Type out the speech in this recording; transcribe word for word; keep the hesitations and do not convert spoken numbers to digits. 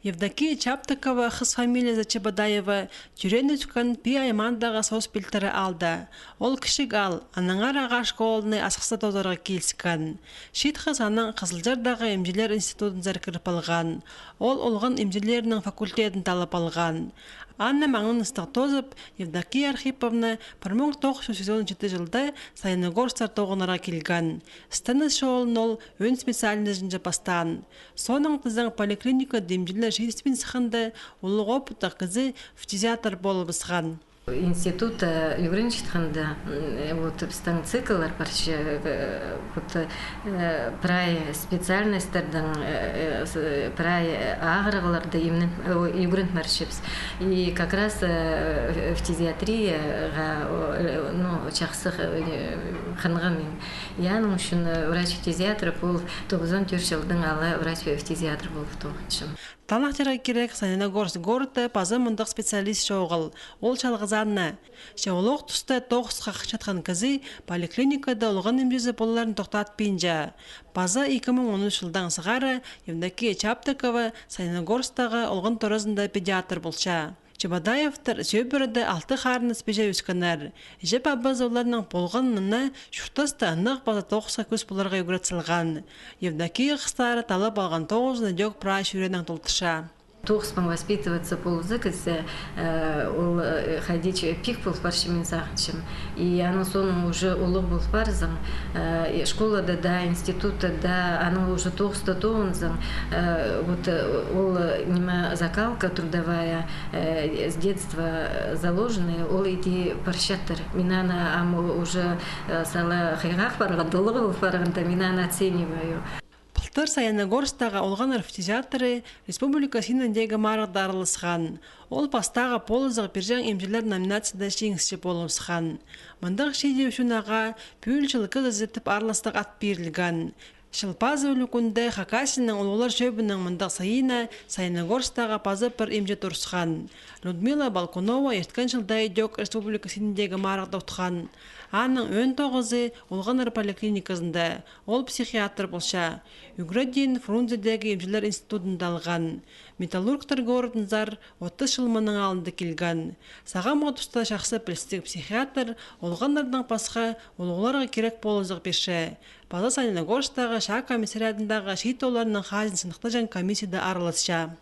Евдокия Чаптыкова, хыс фамилиязы Чебодаева, тӧреен-ӧскен Пии аймаандағы Соос пилтірі аалда. Ол кічіг аал, аннаңар ағаа школаны Асхыста тоозарға киліскен. Чиит хыс анаң Хызылчардағы имҷілер институдынзар кіріп алған. Ол олған имҷілерінің факультедін таллап алған. Аннаң маңнаныстығ тоозып, Евдокия Архиповна пір муң тоғыс чӱс сексен читі чылда Саяногорсктар тоғынарға килген. Станыс чолын ол ӧӧн специальнозынҷа пастаан. Соонаң тізең поликлиникада имҷілер чиитпин сыхханда, улуғ опыттығ кізі фтизиатр полыбысхан. Институтта ӱгренчеткенде, м, вот, пістің цикллар парча, э, вот, э, прай специальностьтердең, э, э, с-, прай ағырығларны имнен, э, ӱгрен парчабыс. И как раз, э, фтизиатрияға, о, э, ну, чахсы, э, хынғам мин. И аның ӱчӱн, э, врач-фтизиатр пол тоғызон тӧрт чылдаң ала врач-фтизиатр полып тоғынчам. Таныхтирға кирек, Саяногорск городта паза мындағ специалист чоғыл. Ол чалғызаан на. Че олох туста тоғысха хынчатхан кізі поликлиникада олған имҷізі поларын тохтатпинча. Паза ікі муң он ӱс чылдаң сығара Евдокия Чаптыкова Саяногорсктағы олған туразында педиатр полча. Чебодаевтар сӧбіреде алты харыныс пиҷе ӧскеннер. Іҷе-пабазы оларның полған на, чуртаста ынағ паза тоғысха кӱс поларға ӱгрет салған. Евдокия хыстары таллап алған тоғызын ідӧк прай чӱреенең толдырча. Тоғыспаң воспитываться полза кізі, э, ол, э, хайди чи пик пол парча, мин сағынчам. И аның соонаң уже улуғ пол парзаң, э, и школада даа, институтта даа, аның уже тоғыста тоғынзаң, э, вот, э, ол, э, ниме, закалка трудовая, э, с детства заложенная, ол иди парчатыр. Мин аны ам уже, э, сала хыйғах парғанда, улуғ пол парғанда, мин аны оцениваю. Пылтыр Саяногорсктағы олғаннар фтизиатры республика синіндегі марығда араласхан. Ол пастағы полызығ пирҷең имҷілер номинацияда чиңісчі полыбысхан. Мындағ чиди ӱчӱн ағаа пӱӱл чыл кізізі тіп араластығ ат пирілген. Чыл пазы ӱлӱкӱнде Хакасияның улуғлар чӧбінің мындағ сыйына Саяногорсктағы паза пір имҷі турысхан. Людмила Балкунова ирткен чылда ідӧк республика синіндегі марығ утхан. Аның ӧӧн тоғызы олғаннар поликлиниказында. Ол психиатр полча. Ӱгредиин Фрунзедегі имҷілер институдында алған. Металлургтар городынзар отыс чыл мының алнында килген. Сағамғы туста чахсы пілістіг психиатр олғаннардаң пасха улуғларға кирек полызығ пирче. Паза Саяногорсктағы чаа комиссариадындағы чиит оолларның хаҷан сыныхтаҷаң комиссияда араласча.